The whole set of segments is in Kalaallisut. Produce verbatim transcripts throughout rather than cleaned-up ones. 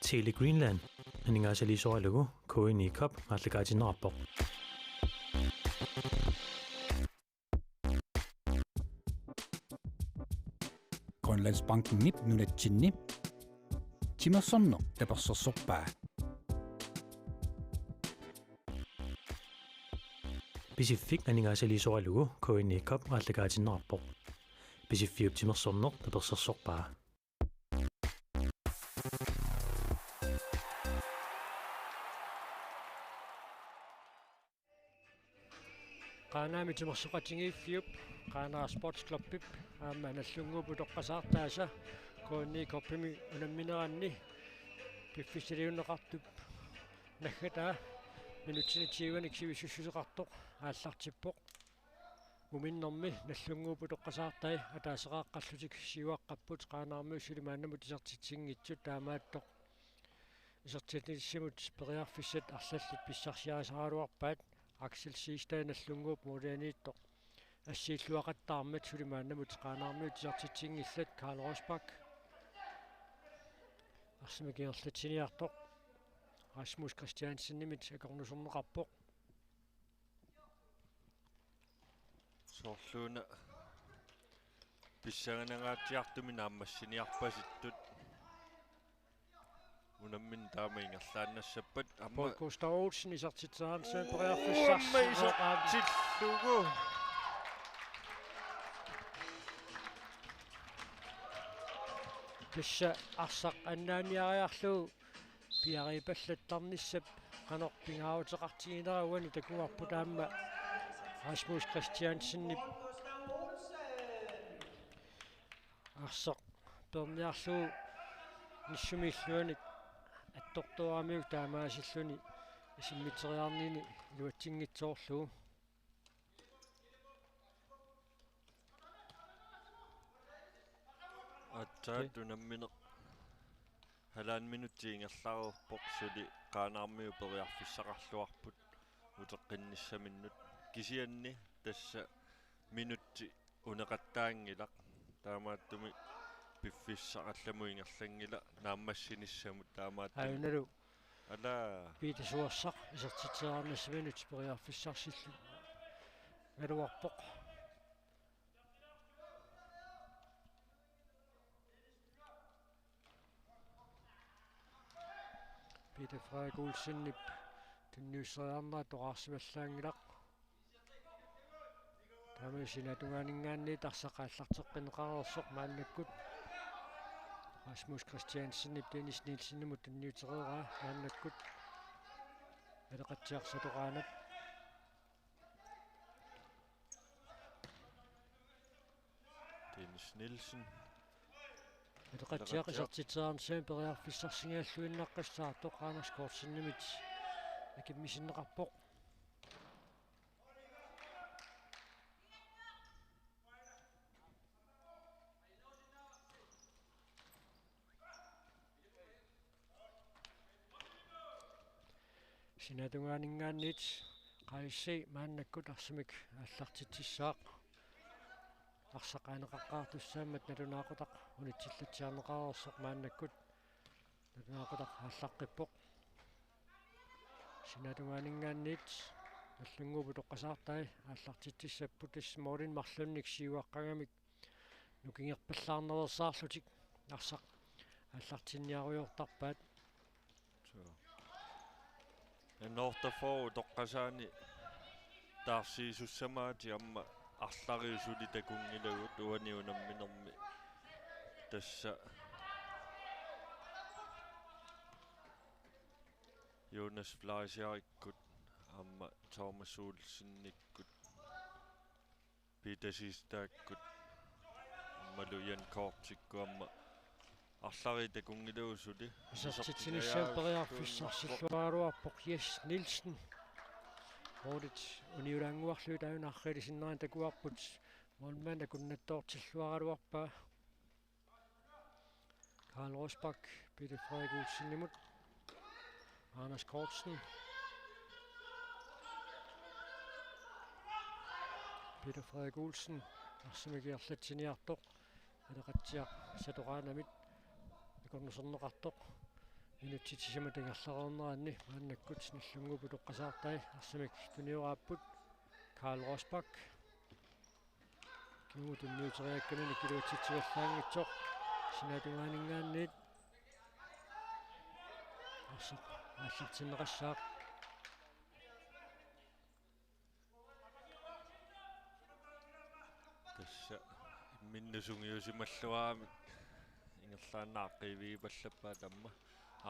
Tele Greenland aningaasaliisoralugu K N I Cup aallakaatinneqarpoq. Grønlandsbankenip nunatsinni timersorneq tapersersorpaa. Pisiffik aningaasaliisoralugu K N I Cup aallakaatinneqarpoq. Pisiffiup timersorneq tapersersorpaa. Qaanaami timersoqatigiiffiup, Qaanaaq Sports Clubip aamma Nagdlunguup utoqqasaartaasa K N I Cupimi unammineranni piffissaliunneqartup naggataa minutsini tyvenik sivisussuseqartoq aallartippoq. Muminnermi Nagdlunguup utoqqasaartai ataaseqaaqqallutik siuaqqapput, Qaanaarmiut suli maannamut isertitsinngitsut, taamaattoq isertitsissamut periarfissat arlallit pissarsiarisaraluarpaat. Aksel Siegstad Nagdlunguup målimiittoq assiilluaqattaarmat suli maannamut Qaanaarmiut isertitsinngillat. Karl Rosbach arsamik ingerlatsiniartoq Rasmus Christiansenimit akornuserneqarpoq. Soorluuna pissanganangaatsiartumik naammassiniarpasittut unammineq taama ingerlaannassappat, aamma Paul Gustav Olsen isertitseqarnissamut periarfissarsivoq. Aamma isertillugu. Tassa arsaq annaanniariarlugu piariipallattarnissap qanoq pingaaruteqartiginera uani takuarput, aamma Rasmus Christiansenip arsaq peerniarlugu nissumik illuanik attortuaramiuk taamaasilluni isimmiteriarnini iluatsinngitsoorlugu. Aatsaat unammineq halvanden minutsi ingerlareerpoq, suli Qaanaarmiut periarfissaqarluarput uteqqinnissaminnut. Kisianni tassa minutsi uneqattaanngilaq. Taamaattumik piffissaq allamut ingerlanngilaq naammassinissamut, taamaattumik. Ajunalu. Ala. Piitasuassaq isertitseqarnissaminut periarfissarsillugu. Galuarpoq. Peter Frederik Olsenip tunniusseriarnera toqqarsimallaanngilaq. Taama sinaatungaaninngaanniit arsaq aallarteqqinneqareersoq maannakkut. Rasmus Christiansenip Dennis Nielsenimut tunniutereeraa maannakkut. Aleqatsiaq Satoraanap. Dennis Nielsen. Aleqatsiaq isertitseqarnissamut periarfissarsigalluinnaqqissaartoq Anders Kortsenimit akimmisinneqarpoq. Sinaatungaaninngaanniit Q S C maannakkut arsamik aallartitsissaaq. Arsaq aaneqaqqaartussaammat nalunaaqutaq unitsillatsiarneqareersoq maannakkut. Nalunaaqutaq aallaqqippoq. Sinaatungaaninngaanniit Nagdlunguup utoqqasaartai aallartitsissapput, tassa målinik marlunnik siuaqqagamik nukingerpallaarnersaarlutik arsaq aallartinniarujoortarpaat. Suu. N otteogfyrre utoqqasaani taarsiisussamaattoq aamma arlariusulit takunngilagut uani unamminermi. Tassa Jonas Fleischerikkut aamma Thomas Olsenikkut. Peter Siegstadikkut aammalu Jan Kortikkut aamma arlariit takunngilagut suli. Isertitsinissamut periarfissarsilluaraluarpoq Jes Nielsen. Målit uniulaannguarlugit aajuna arriilisinneranik takuarput. Målmand akunnattoortilluaraluarpaa. Karl Rosbach, Peter Frederik Olsenimut. Anders Kortsen. Peter Frederik Olsen, arsamik ingerlatsiniartoq. Aleqatsiaq Satoraanamit akornuserneqartoq. Minutsit sisamat ingerlareerneranni maannakkut Nagdlunguup utoqqasaartai arsamik tunioraapput. Karl Rosbach. Kingumut tunniuteriakkaminik iluatsitsivallaanngitsoq. Sinaatungaaninngaanniit arsaq aallartinneqassaaq. Tassa imminnut sungiusimalluaramik ingerlaannaq aaqqiivigipallappaa tamma.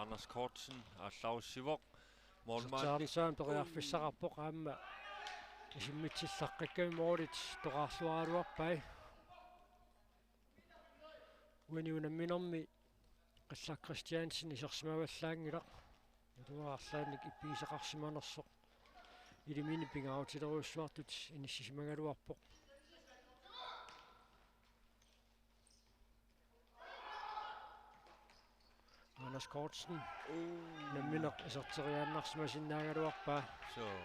Anders Kortsen aallarussivoq. Målmandi. Sertiaarnissaanut periarfissaqarpoq aamma isimmitsillaqqakkami målit toqaarluaraluarpai. Uani unamminermi Qillaq Kristiansen isersimavallaanngilaq. Naluara arlaannik ippigisaqarsimanersoq. Ilumini pingaarutilerujussuartut inissisimagaluarpoq. Anders Kortsen. Uu. Nammineq iserteriaannarsimasinnaagaluarpaa. Soo.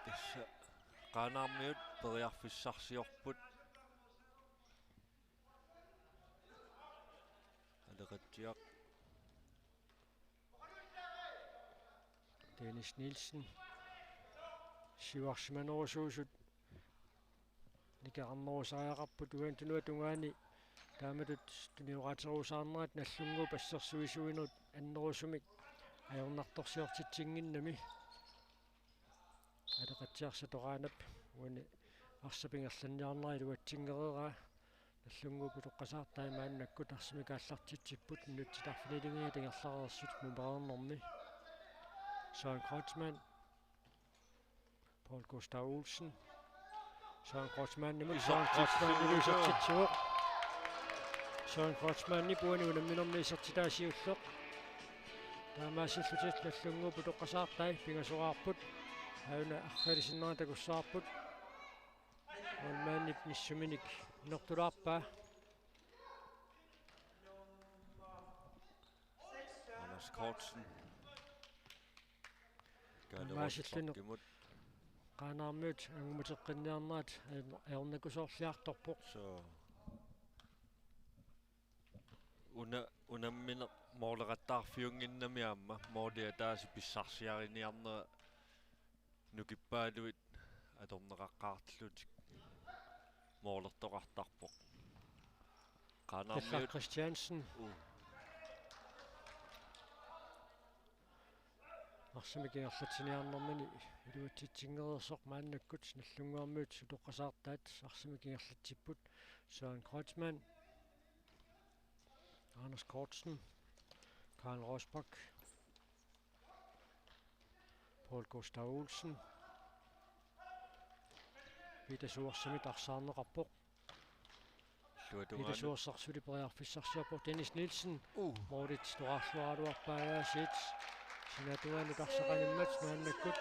Tassa Qaanaarmiut periarfissarsiorput. Aleqatsiaq. Dennis Nielsen. Siuarsimanerusuusut nikerarnerusariaqarput uani tunuata tungaani. Taamatut tunioraatserusaarnerat Nagdlunguup assersuisuinerut annerusumik ajornartorsiortitsinnginnami. Aleqatsiaq Satoraanap uani arsap ingerlanniarnera iluatsinngereeraa. Nagdlunguup utoqqasaartai maannakkut arsamik aallartitsipput minutsit arfinilingaat ingerlareersut mumereernermi. Søren Kreutzmann. Paul Gustav Olsen. Søren Kreutzmannimut. Søren Kreutzmannimut isertitsivoq. Søren Kreutzmannip uani unamminermi isertitaa siulleq. Taamaasillutik Nagdlunguup utoqqasaartai pingasoraarput. Aajuna arfalisinnera takussavarput. Målmandip nissuminik inortulaarpaa. Anders Kortsen. Taamaasillutik Kaalerup Qaanaarmiut angummateqqinniarnerat ajornakusoorliartorpoq. Soo. Una, unammineq måleqattaarfiunnginnami aamma måli ataaseq pissarsiariniarnera nukippaaluit atorneqaqqaartillutik målertoqartarpoq. Qaanaarmiut. Pillaq Christiansen. Uu. Arsamik ingerlatsiniarnermini iluatsitsinngereersoq maannakkut Nagdlunguarmiut utoqqasaartaat arsamik ingerlatsipput. Søren Kreutzmann, Anders Kortsen, Karl Rosbach, Paul Gustav Olsen. Peter Suersamit arsaarneqarpoq. Peter Suersarsuli periarfissarsiorpoq. Dennis Nielsen. Uu. Målit toqaarluaraluarpaa aasiit. Sinaatungaanut arsaq animmat maannakkut.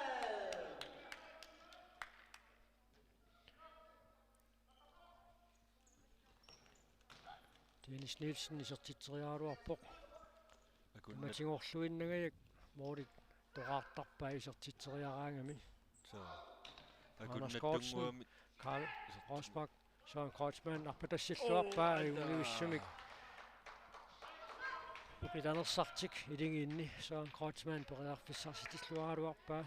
Dennis Nielsen isertitseriaraluarpoq. Akunnat- Matigorluinnangajak målit toqaartarpai isertitseriaraangami. Soo. Anders Kortsen, akunnattunnguamik. Karl Rosbach, Søren Kreutzmann arpatassilluarpaa. Oo, ajunngivissumik. Pilanersartik iligiinni Søren Kreutzmann periarfissarsitilluaraluarpaa.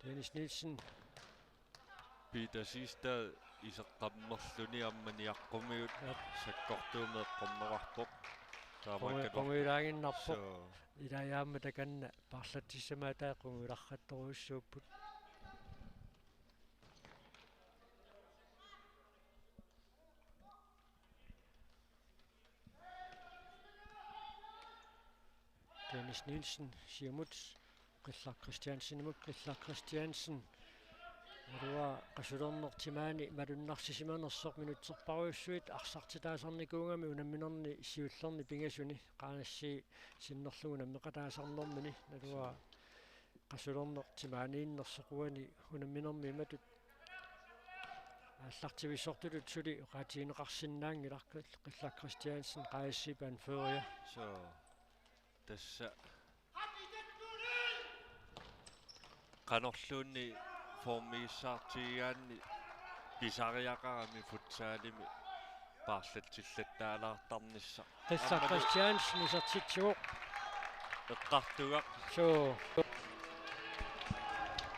Dennis Nielsen. Peter Siegstad iseqqammerluni aamma niaqqumigut. Jep. Sakkortuumik eqqorneqarpoq. Taamaakkaluarpoq. Qungujaaginnarpoq. Soo. Ilaa aamma takanna paarlatsissamaataat qungujulaartorujussuupput. Dennis Nielsen siumut Qillaq Christiansenimut. Qillaq Christiansen. Naluara qasulerneq timaani malunnarsisimanersoq minutserpassuit arsartitaasarnikuugami unamminerni siullerni pingasuni. Qaanassi sinnerlugu nammeqataasarnermini. Naluara qasulerneq timaaniinnersoq uani unamminermi imatut aallartivissortutut suli oqaatigineqarsinnaanngilaq. Qillaq Christiansen, Q S C-p anfører. Soo. Tassa qanorluunniit formigissaartigigaanni pisariaqarami futsalimi paarlatsillattaalaartarnissaq. Qillaq Aammalu Christiansen isertitsivoq. Eqqartugaq. Suu.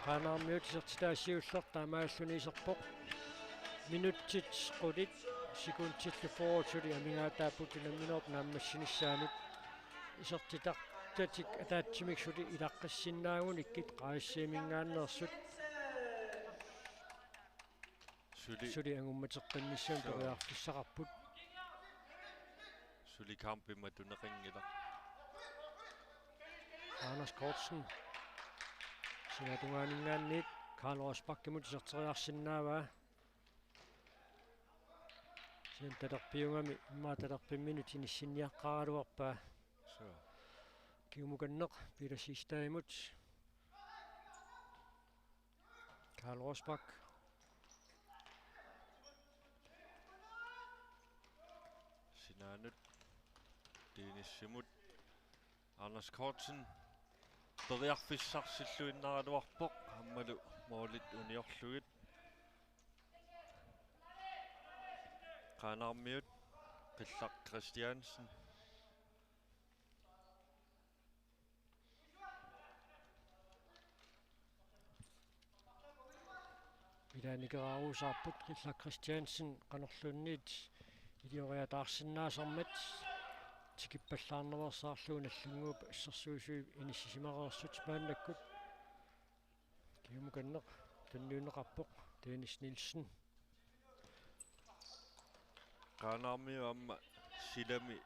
Qaanaarmiut isertitaa siulleq taamaalilluni iserpoq. Minutsit qulit sekundillu fyrre suli amigaataapput unamminerup naammassinissaanut. Isertitartatik ataatsimik suli ilaqqissinnaagunarput Q S C-minngaanneersut. Suli Suli angummateqqinnissamut Suu. periarfissaqarput. Suli kampi matuneqanngilaq. Anders Kortsen. Sinatungaaninngaanniit Karl Rosbachimut iserteriarsinnaavaa. Sina talerpiugami immaqa talerpimminut inissinniaqqaaraluarpaa. Suu. Kingumukanneq Peter Siegstadimut. Karl Rosbach. Sinaanut Dennisimut. Anders Kortsen periarfissarsilluinnaraluarpoq aammalu målit uniorlugit. Qaanaarmiut Qillaq Christiansen. Ilaanikeeraarusaarput Qillaq Christiansen qanorluunniit ilioriataarsinnaasarmat tikippallaarnaveersaarlugu Nagdlunguup assersuisui inissisimareersut maannakkut. Kingumukanneq tunniunneqarpoq Dennis Nielsen. Qaanaarmiut aamma silami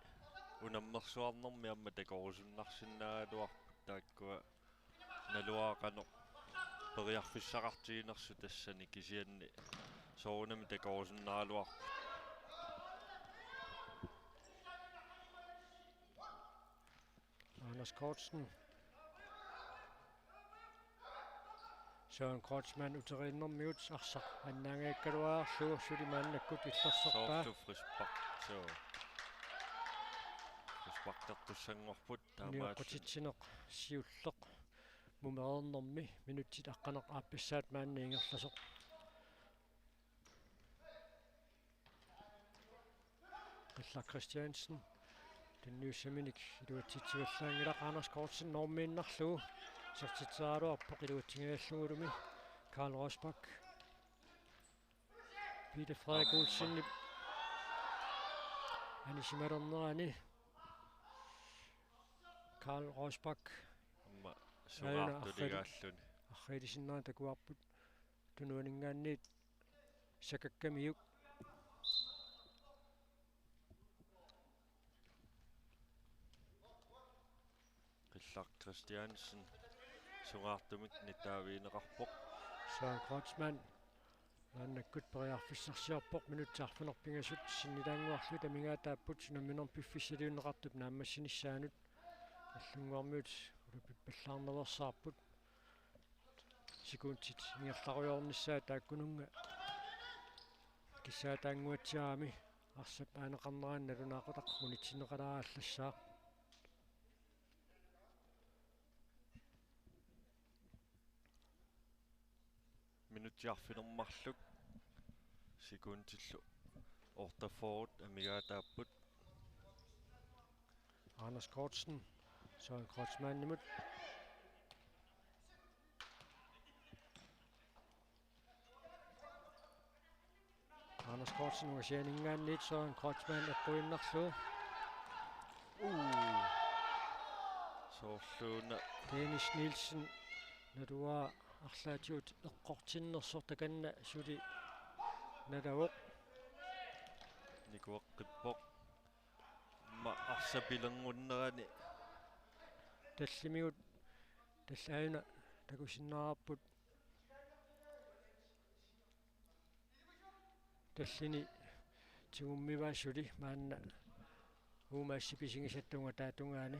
unammersuarnermi aamma takorusunnarsinnaagaluarput taakkua naluara qanoq periarfissaqartiginersut tassani kisianni soorunami takorusunnaraluarput. Anders Kortsen. Søren Kreutzmann uteriinnermigut arsaq annaangajakkaluarlugu suli maannakkut illersorpaa. Soorlu frispark. Suu. Frisparkertussanngorput taamaalluni. Unioqqutitsineq siulleq mumereernermi minutsit aqqaneq-aappassaat maanna ingerlasoq. Qillaq Christiansen tunniussaminik iluatsitsivallaanngilaq. Anders Kortsen normiinnarlugu isertitseriaraluarpoq iluatsinngilluinnarlugulumi. Karl Rosbach. Peter Frederik Olsenip anisimalernerani. Karl Rosbach. Aamma Aajuna sungaartuligaalluni. Arriilisinnera takuarput tunuaninngaanniit sakakkamiuk. Qillaq Christiansen sungaartumik nittaavigineqarpoq. Søren Kreutzmann maannakkut periarfissarsiorpoq, minutsit arfineq-pingasut sinnilaannguarlugu amigaataapput unamminermi piffissaliunneqartup naammassinissaanut. Nagdlunguarmiut ulapippallaarnaveersaarput. Sekundit ingerlarujoornissaat taakkununnga kissaataannguatsiarami arsap aaneqarnerani nalunaaqutaq unitsinneqalaarallassaaq. Minutsit arfineq-marluk sekundillu otteogfyrre amigaataapput. Anders Kortsen, Søren Kreutzmannimut. Anders Kortsen ungasianinngaanniit Søren Kreutzmann eqquinnarlugu. Uu. Soorluuna. Dennis Nielsen naluara arlaatigut eqqortinnersoq takanna suli nalavoq. Nikueqqippoq. Aamma arsaq pilerngunnerani. Tallimigut tallaajuna takusinnaavarput. Tallini tigummivaa suli maanna uumassi pisigisatta ungataatungaani.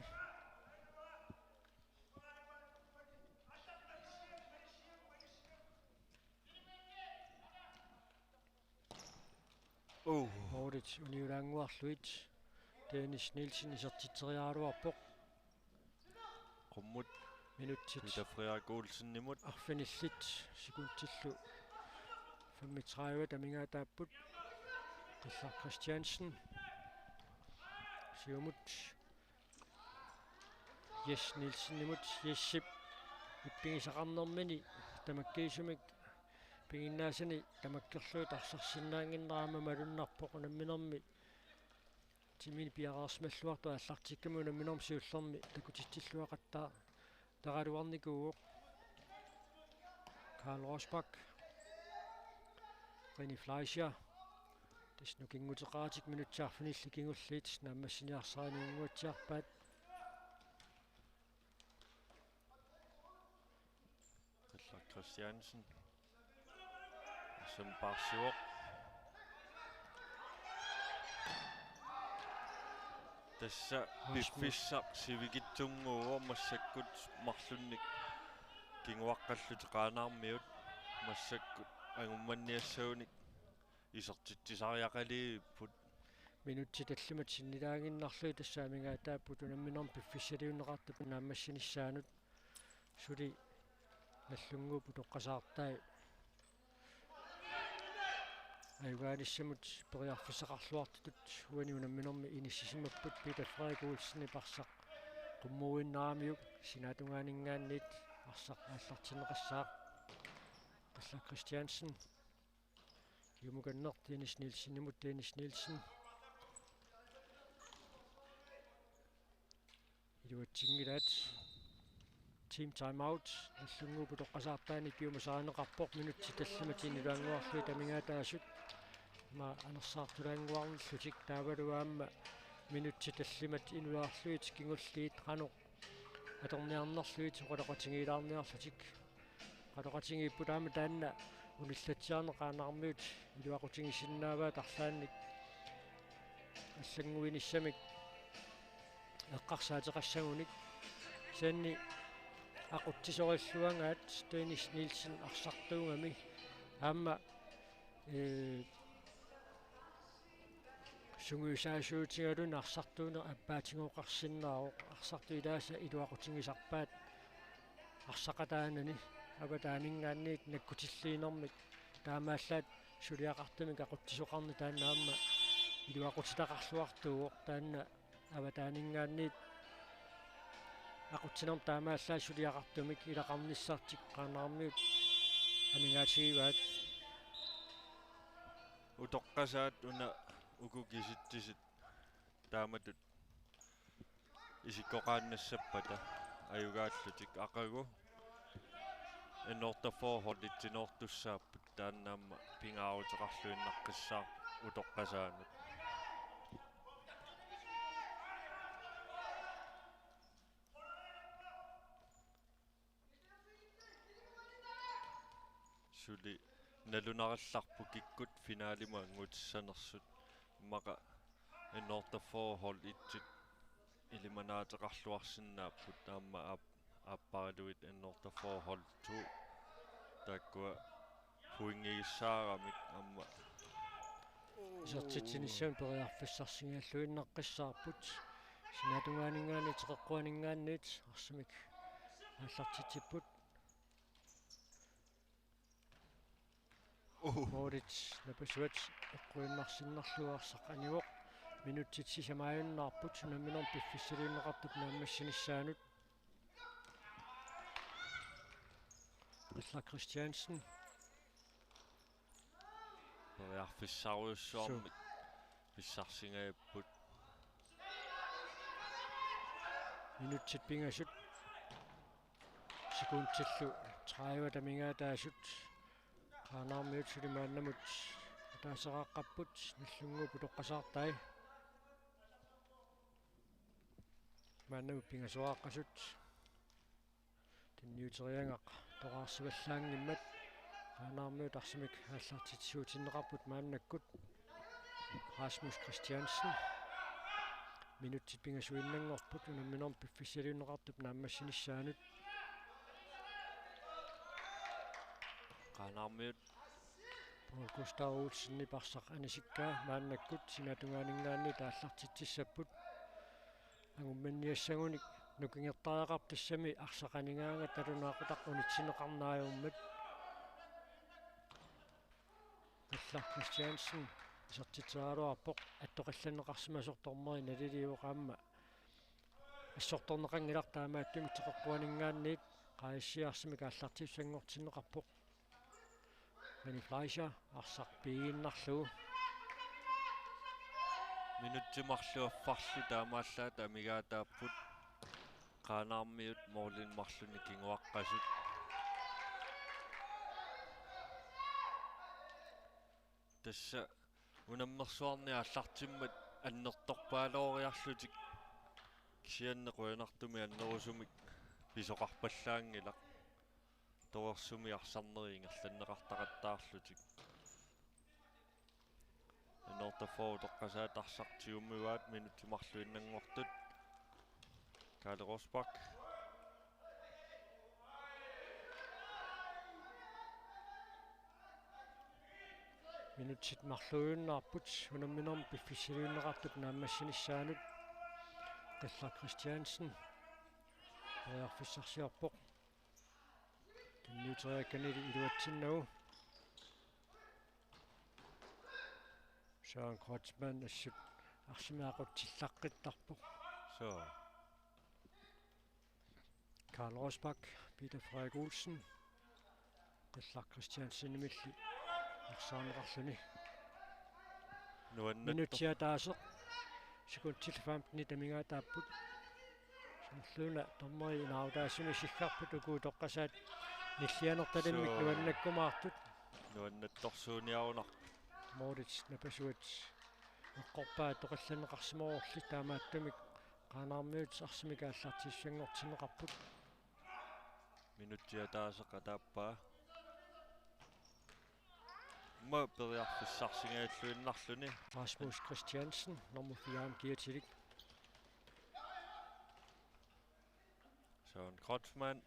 Uu. Målit uniulaannguarlugit Dennis Nielsen isertitseriaraluarpoq. Qummut Minutsit Peter Frederik Olsenimut. Arfinillit sekundillu Nummer tredive amigaataapput. Qillaq Christiansen. Siumut. Jes Nielsenimut. Jesip ippigisaqarnermini tamakkiisumik piginnaasani tamakkerlugu tarsarsinnaannginnerama malunnarpoq unamminermi. Timini piareersimalluartoq aallartikkami unamminermi siullermi takutitsilluaqattaaraluarnikuuvoq. Karl Rosbach. René Fleischer. Tassa nukinguteqaratik minutsit arfinillit kingulliit naammassiniarsarineq ilanngutaarpaat. Qillaq Christiansen. Arsaq paarsivoq. Tassa piffissaq sivikitsunnguuvoq massakkut marlunnik kinguaqqallutik Qaanaarmiut massakkut angummanniassagunik isertitsisariaqaliivipput. Minutsit tallimat sinnilaaginnarlugit tassa amigaataapput unamminermi piffissaliunneqartup naammassinissaanut. Suli Nagdlunguup utoqqasaartai ajugaanissamut periarfissaqarluartutut uani unamminermi inissisimapput. Peter Frederik Olsenip arsaq qummuinnaramiuk sinaatungaaninngaanniit arsaq aallartinneqassaaq. Qillaq Christiansen. Kiumukanneq Dennis Nielsenimut. Dennis Nielsen. Iluatsinngilaat. Team timeout. Nagdlunguup utoqqasaartaani piumasarineqarpoq minutsit tallimat inuaannguarlugit amigaataasut. Ima anersaartulaannguarnillutik taavalu aamma minutsit tallimat inuaarlugit kingulliit qanoq atorniarnerlugit oqaloqatigiilaarniarlutik. Oqaloqatigiipput aamma taanna unillatsiarneq Qaanaarmiut iluaqutigisinnaavaat arlaannik allannguinissamik eqqarsaateqassagunik. Kisianni aqutsisorilluagaat Dennis Nielsen arsartuugami aamma, ee, sungiusaasuutigaluni arsartuuneq appaatigoqarsinnaavoq. Arsartut ilaasa iluaqutigisarpaat arsaqataanani avataaninngaanniit nakkutilliinermik. Taamaallaat suliaqartumik aqutsisoqarneq taanna aamma iluaqutitaqarluartuuvoq, taanna avataaninngaanniit aqutsinermut taamaallaat suliaqartumik ilaqarnissartik Qaanaarmiut amigaatsigivaat. Utoqqasaat una uku kisitsisit taamatut isikkoqaannassappata ajugaallutik aqagu N otteogfyrre holditsinoortussaapput, taanna aamma pingaaruteqarluinnaqqissaaq utoqqasaanut. Suli nalunarillarpoq kikkut finalimut anngutissanersut. Immaqa N otteogfyrre hold et-it ilimanaateqarluarsinnaapput, aamma aap-, aappariluit N otteogfyrre hold to. Taakkua pointigissaaramik aamma isertitsinissamut periarfissarsigalluinnaqqissaarput. Sinaatungaaninngaanniit teqeqquaninngaanniit arsamik aallartitsipput. Uhu. Målit napasuat eqquinnarsinnarlugu arsaq anivoq. Minutsit sisamaajunnaarput unamminermi piffissaliunneqartup naammassinissaanut. Qillaq Christiansen. Periarfissarujussuarmik pissarsingajapput. Minutsit pingasut. Sekundillu tredive amigaataasut. Qaanaarmiut suli maannamut ataaseqaqqapput, Nagdlunguup utoqqasaartai. Maannamut pingasoqaqqasut. Tunniuteriagaq toqqarsivallaanngimmat Qaanaarmiut arsamik aallartitsisuutinneqarput maannakkut. Rasmus Christiansen. Minutsit pingasuinnanngorput unamminermi piffissaliunneqartup naammassinissaanut. Qaanaarmiut. Paul Gustav Olsenip arsaq anisikkaa maannakkut sinaatungaaninngaanniit aallartitsissapput. Angummanniassagunik nukingertariaqarpoq tassami arsaq anigaangat nalunaaqutaq unitsinneqarneq ajormat. Christiansen isertitseraluarpoq, attoqqillanneqarsimasoq dommeri naliliuvoq aamma. Assortorneqanngilaq, taamaattumik teqeqquaninngaanniit Q S C arsamik aallartissanngortinneqarpoq. Benny Fleischer arsaq piiginnarlugu. Minutsit marluk affarlu taamaallaat amigaataapput. Qaanaarmiut målini marlunnik kinguaqqasut. Tassa unammersuarni aallartimmat annertorpaalooriarlutik, kisianni qujanartumik annerusumik pisoqarpallaanngilaq. Torersumik arsarnerit ingerlanneqartaqattaarlutik. N otteogfyrre utoqqasaat arsaq tigummivaat minutsit marluinnanngortut. Karl Rosbach. Minutsit marluinnarput unamminermi piffissaliunneqartut naammassinissaanut. Qillaq Christiansen periarfissarsiorpoq. Tunniuteriakkanilu iluatsinnagu. Søren Kreutzmann assut arsamik aqutsillaqqittarpoq. Så. Karl Rosbach, Peter Frederik Olsen, Qillaq Christiansenimilli arsaarneqarluni. Nuannertoq. Minutsit ataaseq sekundit femten amigaataapput. Soorluuna dommeri inaarutaasumik siggarput uku utoqqasaat nillianertalimmik. Suu. Nuannakkumaartut. Nuannertorsuuniarunarpoq. Målip napasuat eqqorpaa attoqqillanneqarsimavorli, taamaattumik Qaanaarmiut arsamik aallartissanngortinneqarput. Minutsit ataaseq ataappaa. Aamma periarfissarsingajalluinnarluni. Rasmus Christiansen, nummer fire, kiatilik. Søren Kreutzmann.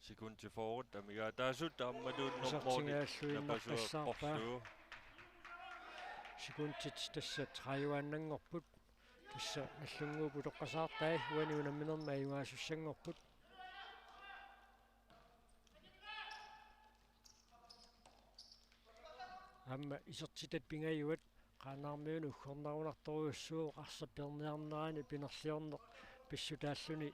Sekundit fyrre amigaataasut aammalu nummerit isertingajalluinnaqqissaarpaa. Napasuat qorlugu. Sekundit tassa tredive-annanngorput. Tassa Nagdlunguup utoqqasaartai uani unamminermi ajugaasussanngorput. Aamma isertitat pingajuat Qaanaarmiunut uggornarunartorujussuuvoq arsaq peerniarnerani pinerliorneq pissutaalluni,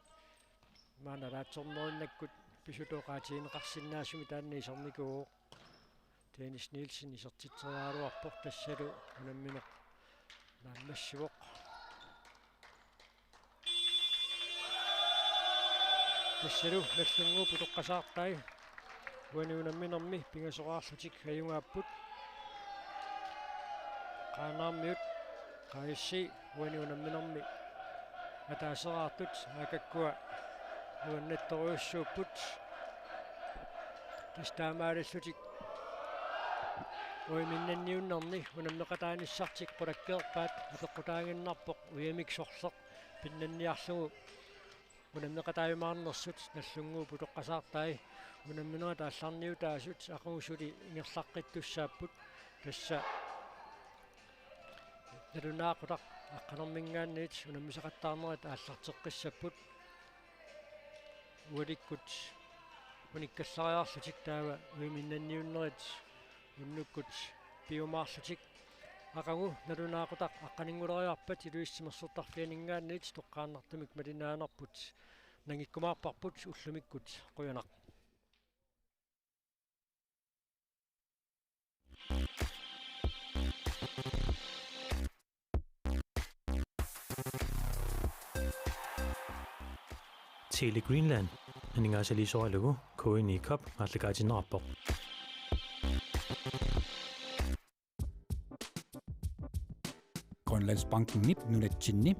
maanna laatsornerinnakkut pissutsit oqaatigineqarsinnaasumik taanna isornikuuvoq. Dennis Nielsen isertitseriaraluarpoq, tassalu unammineq naammassivoq. Tassalu Nagdlunguup utoqqasaartai uani unamminermi pingasoraarlutik ajugaapput. Qaanaarmiut Q S C uani unamminermi ataaseraartut aakakkua nuannertorujussuupput. Tassa taamaalillutik uiminnanniunnerni unammeqataanissartik qulakkeerpaat apeqqutaaginnarpoq ujamik sorleq pinnanniarlugu unammeqataajumaarnersut. Nagdlunguup utoqqasaartai unamminerit aallarniutaasut aqagu suli ingerlaqqittussaapput. Tassa nalunaaqutaq aqqanerminngaanniit unammisaqattaarnerit aallarteqqissapput. Ualikkut unikkallariarlutik taava uiminnanniunnerit unnukkut piumaarlutik. Aqagu nalunaaqutaq aqqaninnguleriarpat Ilulissat Timersortarfianinngaanniit toqqaannartumik malinnaanerput nangikkumaarparput ullumikkut. Qujanaq. Tele Greenland aningaasaliisoralugu K N I Cup aallakaatinneqarpoq. Grønlandsbankenip nunatsinni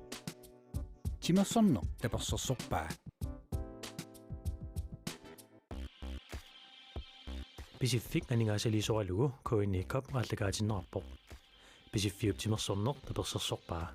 timersorneq tapersersorpaa. Pisiffik aningaasaliisoralugu K N I Cup aallakaatinneqarpoq. Pisiffiup timersorneq tapersersorpaa.